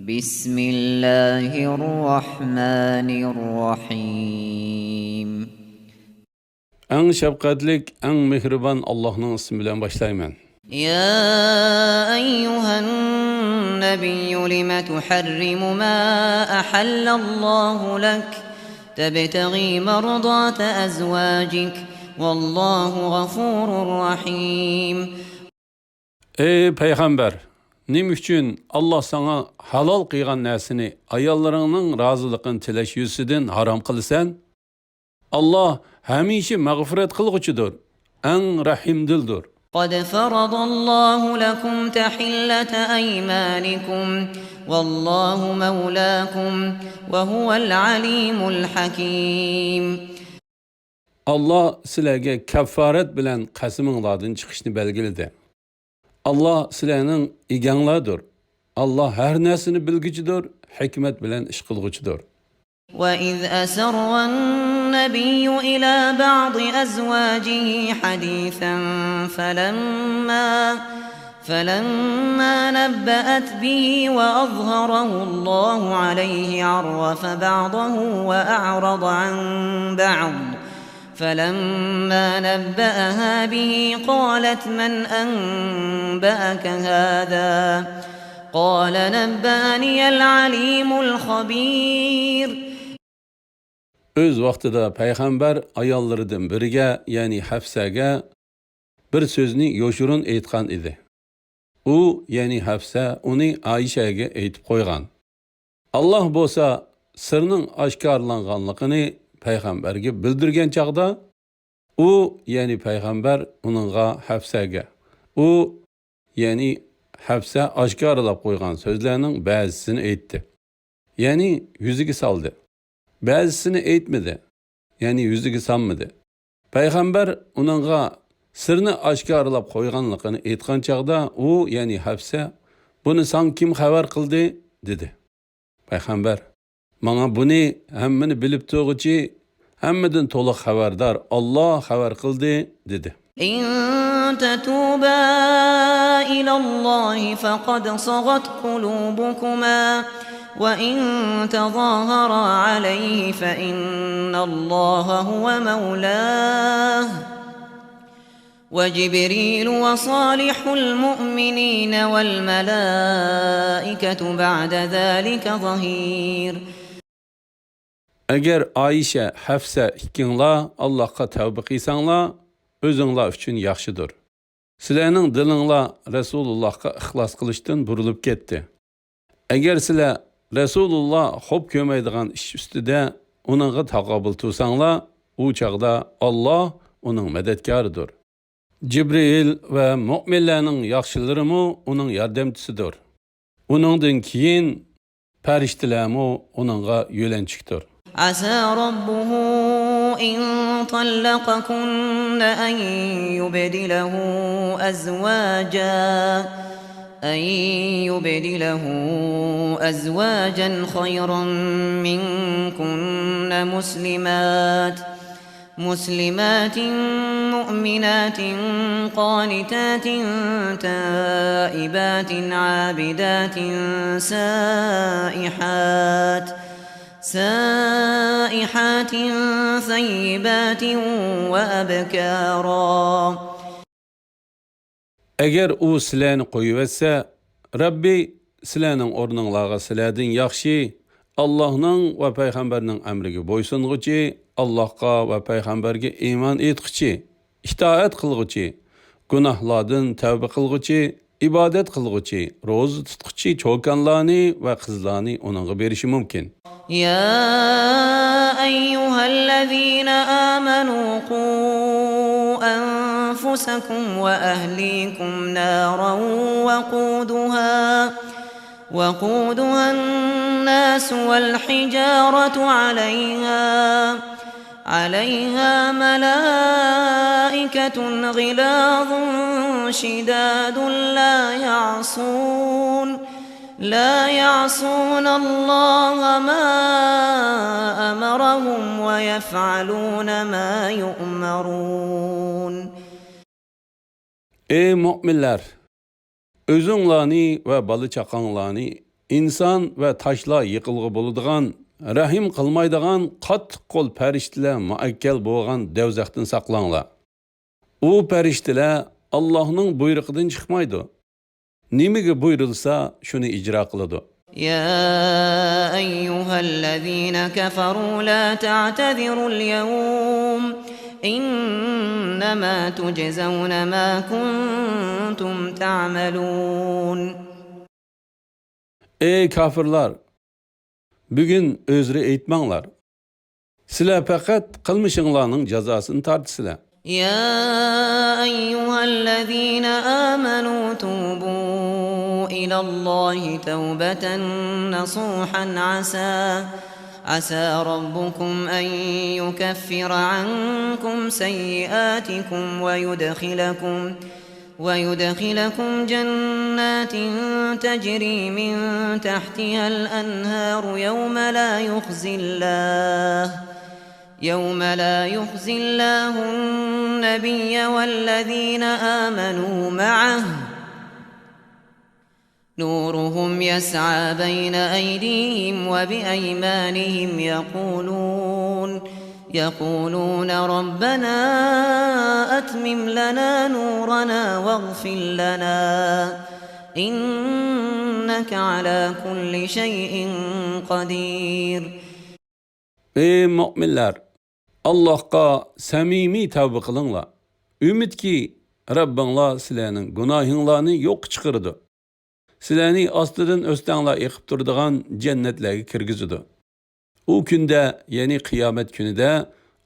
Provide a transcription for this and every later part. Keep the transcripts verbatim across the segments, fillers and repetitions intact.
بسم الله الرحمن الرحيم. ئەڭ شەپقەتلىك، ئەڭ مېھرىبان ئاللاھنىڭ ئىسمى بىلەن باشلايمەن. يا أيها النبي لم تحرم ما أحل الله لك تبتغي مرضات أزواجك والله غفور رحيم. ئەي پەيغەمبەر، نېمە ئۈچۈن ئاللاھ ساڭا ھالال قىلغان نەرسىنى ئاياللىرىڭنىڭ رازىلىقىنى تىلەش يۈزىسىدىن ھارام قىلىسەن؟ ئاللاھ ھەمىشە مەغپىرەت قىلغۇچىدۇر، ئەڭ رەھىمدىلدۇر. قد فرض الله لكم تحلة أيمانكم والله مولاكم وهو العليم الحكيم. ئاللاھ سىلەرگە كەففارەت بىلەن قەسىمىڭلاردىن چىقىشنى بەلگىلىدى. ئاللاھ سىلەرنىڭ ئىگەڭلاردۇر. ئاللاھ ھەر نەرسىنى بىلگۈچىدۇر، ھېكمەت بىلەن ئىش قىلغۇچىدۇر. وإذ أسر النبي إلى بعض أزواجه حديثا فلما فلما نبأت به وأظهره الله عليه عرف بعضه وأعرض عن بعض فلما نبأها به قالت من أنبأك هذا؟ قال نبأني العليم الخبير. ئۆز ۋاقتىدا پەيغەمبەر ئاياللىرىدىن بىرىگە، يەنى ھەفسەگە بىر سۆزنى يوشۇرۇن ئېيتقان ئىدى. ئۇ، يەنى ھەفسە ئۇنى ئائىشەگە ئېيتىپ قويغان. ئاللاھ بولسا سىرنىڭ ئاشكارىلانغانلىقىنى پەيغەمبەرگە بىلدۈرگەن چاغدا، ئۇ، يەنى پەيغەمبەر ئۇنىڭغا، ھەفسەگە، ئۇ، يەنى ھەفسە ئاشكارىلاپ قويغان سۆزلەرنىڭ بەزىسىنى ئېيتتى. يەنى يۈزىگە سالدى. بەزىسىنى ئېيتمىدى، يەنى يۈزىگە سالمىدى. پەيغەمبەر ئۇنىڭغا سىرنى ئاشكارىلاپ قويغانلىقىنى ئېيتقان چاغدا، ئۇ، يەنى ھەپسە، بۇنى ساڭا كىم خەۋەر قىلدى؟ دېدى. پەيغەمبەر، ماڭا بۇنى ھەممىنى بىلىپ تۇرغۇچى، ھەممىدىن تولۇق خەۋەردار ئاللاھ خەۋەر قىلدى، دېدى. إن تتوبا إلى الله فقد صغت قلوبكما وإن تظاهرا عليه فإن الله هو مولاه وجبريل وصالح المؤمنين والملائكة بعد ذلك ظهير. ئەگەر ئائىشە، ھەفسە ئىككىڭلار ئاللاھقا تەۋبە قىلساڭلار، ئۆزۈڭلار ئۈچۈن ياخشىدۇر. سىلەرنىڭ دىلىڭلار رەسۇلۇللاھقا ئىخلاس قىلىشتىن بۇرۇلۇپ كەتتى. ئەگەر سىلەر رەسۇلۇللا خوپ كۆرمەيدىغان ئىش ئۈستىدە ئۇنىڭغا تاقابىل تۇرساڭلار، ئۇ چاغدا ئاللاھ ئۇنىڭ مەدەتكارىدۇر. جىبرىئىل ۋە مۆمىنلەرنىڭ ياخشىلىرىمۇ ئۇنىڭ ياردەمچىسىدۇر. ئۇنىڭدىن كېيىن پەرىشتىلەرمۇ ئۇنىڭغا يۆلەنچۈكتۇر. عسى ربه إن طلقكن أن يبدله أزواجا أن يبدله أزواجا خيرا منكن مسلمات مسلمات مؤمنات قانتات تائبات عابدات سائحات سائحات ثيبات وأبكارا. ئەگەر ئۇ سىلەرنى قويۇۋەتسە، رەببى سىلەرنىڭ ئورنۇڭلارغا سىلەردىن ياخشى، ئاللاھنىڭ ۋە پەيغەمبەرنىڭ ئەمرىگە بويسۇنغۇچى، ئاللاھقا ۋە پەيغەمبەرگە ئىمان ئېيتقۇچى، ئىتائەت قىلغۇچى، گۇناھلاردىن تەۋبە قىلغۇچى، ئىبادەت قىلغۇچى، روزا تۇتقۇچى چوكانلارنى ۋە قىزلارنى ئۇنىڭغا بېرىشى مۇمكىن. يا أيها الذين آمنوا قوا أنفسكم وأهليكم نارا وقودها وقودها الناس والحجارة عليها عليها ملائكة غلاظ شداد لا يعصون لا يعصون الله ما أمرهم ويفعلون ما يؤمرون. ئەي مۆمىنلەر! ئۆزۈڭلارنى ۋە بالا-چاقاڭلارنى ئىنسان ۋە تاشلار يېقىلغا بولىدىغان، رەھىم قىلمايدىغان قاتتىق قول پەرىشتىلەر مۇئەككەل بولغان دوزاختىن ساقلاڭلار. ئۇ پەرىشتىلەر ئاللاھنىڭ بۇيرۇقىدىن چىقمايدۇ. نېمىگە بۇيرۇلسا، شۇنى ئىجرا قىلىدۇ. يا أيها الذين كفروا لا تعتذروا اليوم إنما تجزون ما كنتم تعملون. ئەي كاپىرلار! بۈگۈن ئۆزرە ئېيتماڭلار. سىلەر پەقەت قىلمىشىڭلارنىڭ جازاسىنى تارتىسىلەر. يا أيها الذين آمنوا توبوا إلى الله توبة نصوحا عسى عسى ربكم أن يكفر عنكم سيئاتكم ويدخلكم ويدخلكم جنات تجري من تحتها الأنهار يوم لا يخزي الله يوم لا يخزي الله النبي والذين آمنوا معه نورهم يسعى بين أيديهم وبأيمانهم يقولون يقولون ربنا أتمم لنا نورنا واغفر لنا إنك على كل شيء قدير. ئەي مۆمىنلەر! ئاللاھقا سەمىمىي تەۋبە قىلىڭلار. ئۈمىدكى، رەببىڭلار سىلەرنىڭ گۇناھىڭلارنى يوققا چىقىرىدۇ. سىلەرنى ئاستىدىن ئۆستەڭلار ئېقىپ تۇرىدىغان جەننەتلەرگە كىرگۈزىدۇ. ئۇ كۈندە، يەنى قىيامەت كۈنىدە،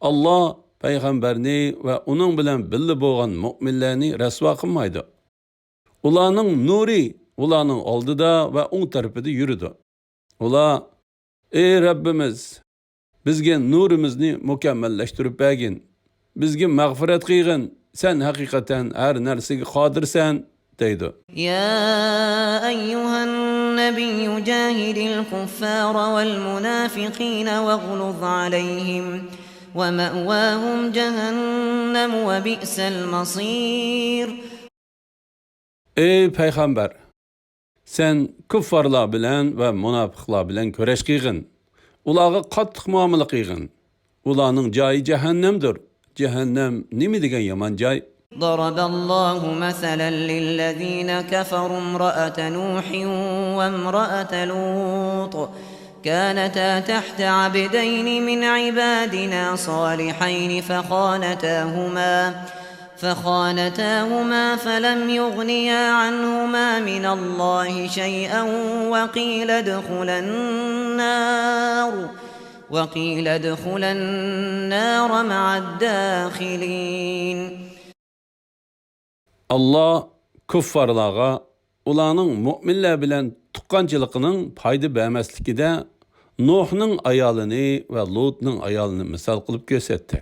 ئاللا پەيغەمبەرنى ۋە ئۇنىڭ بىلەن بىللە بولغان مۆمىنلەرنى رەسۋا قىلمايدۇ. ئۇلارنىڭ نۇرى ئۇلارنىڭ ئالدىدا ۋە ئوڭ تەرىپىدە يۈرىدۇ. ئۇلار، ئەي رەببىمىز، بىزگە نۇرىمىزنى مۇكەممەللەشتۈرۈپ بەرگىن. بىزگە مەغپىرەت قىلغىن، سەن ھەقىقەتەن ھەر نەرسىگە قادىرسەن، دەيدۇ. يا أيها النبي جاهد الكفار والمنافقين واغلظ عليهم ومأواهم جهنم وبئس المصير. ئەي پەيغەمبەر! سەن كۇففارلار بىلەن ۋە مۇناپىقلار بىلەن كۈرەش قىلغىن. ئۇلارغا قاتتىق مۇئامىلە قىلغىن. ئۇلارنىڭ جايى جەھەننەمدۇر. جەھەننەم نېمە دېگەن يامان جاي! ضرب الله مثلا للذين كفروا امرأة نوح وامرأة لوط كانتا تحت عبدين من عبادنا صالحين فخانتاهما فخانتاهما فلم يغنيا عنهما من الله شيئا وقيل ادخلا النار وقيل ادخلا النار مع الداخلين. ئاللا كۇففارلارغا ئۇلارنىڭ مۆمىنلەر بىلەن تۇغقانچىلىقىنىڭ پايدا بەرمەسلىكىدە نۇھنىڭ ئايالىنى ۋە لۇتنىڭ ئايالىنى مىسال قىلىپ كۆرسەتتى.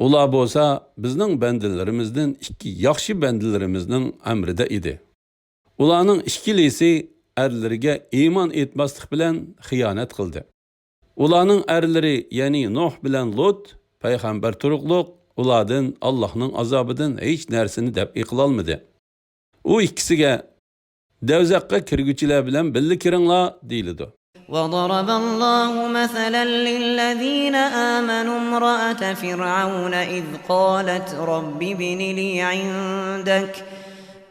ئۇلار بولسا بىزنىڭ بەندىلىرىمىزدىن ئىككى ياخشى بەندىلىرىمىزنىڭ ئەمرىدە ئىدى. ئۇلارنىڭ ئىككىلىسى ئەرلىرىگە ئىمان ئېيتماسلىق بىلەن خىيانەت قىلدى. ئۇلارنىڭ ئەرلىرى، يەنى نۇھ بىلەن لۇت پەيغەمبەر تۇرۇقلۇق، ئۇلاردىن ئاللاھنىڭ ئازابىدىن ھېچ نەرسىنى دەپئى قىلالمىدى. ئۇ ئىككىسىگە، دوزاخقا كىرگۈچىلەر بىلەن بىللە كىرىڭلار، دېيىلىدۇ. وضرب الله مثلا للذين آمنوا امرأة فرعون إذ قالت رب ابن لي عندك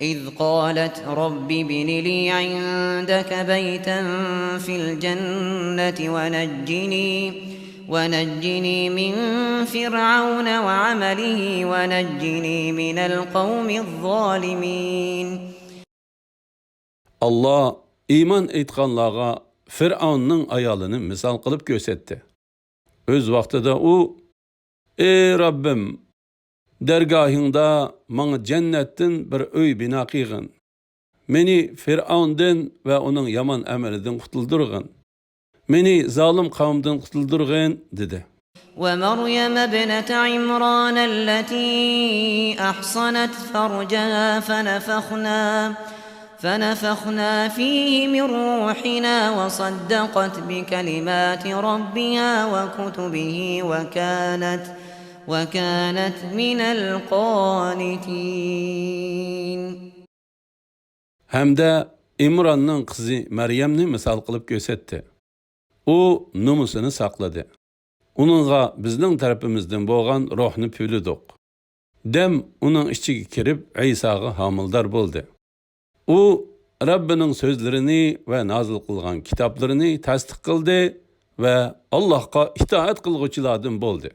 إذ قالت رب ابن لي عندك بيتا في الجنة ونجني ونجني من فرعون وعمله ونجني من القوم الظالمين. ئاللا ئىمان ئېيتقانلارغا فىرئەۋننىڭ ئايالىنى مىسال قىلىپ كۆرسەتتى. ئۆز ۋاقتىدا ئۇ، ئەي رەببىم، دەرگاھىڭدا ماڭا جەننەتتىن بىر ئۆي بىنا قىلغىن. مېنى فىرئەۋندىن ۋە ئۇنىڭ يامان ئەمىلىدىن قۇتۇلدۇرغىن. مېنى زالىم قەۋمدىن قۇتۇلدۇرغىن، دېدى. ومريم ابنة عمران التي أحصنت فرجها فنفخنا فنفخنا فيه من روحنا وصدقت بكلمات ربها وكتبه وكانت وكانت من القانتين. ھەمدە ئىمراننىڭ قىزى مەريەمنى مىسال قىلىپ كۆرسەتتى. ئۇ نومۇسىنى ساقلىدى. ئۇنىڭغا بىزنىڭ تەرىپىمىزدىن بولغان روھنى پۈۋلىدۇق. دەم ئۇنىڭ ئىچىگە كىرىپ، ئەيساغا ھامىلىدار بولدى. ئۇ رەببىنىڭ سۆزلىرىنى ۋە نازىل قىلغان كىتابلىرىنى تەستىق قىلدى ۋە ئاللاھقا ئىتائەت قىلغۇچىلاردىن بولدى.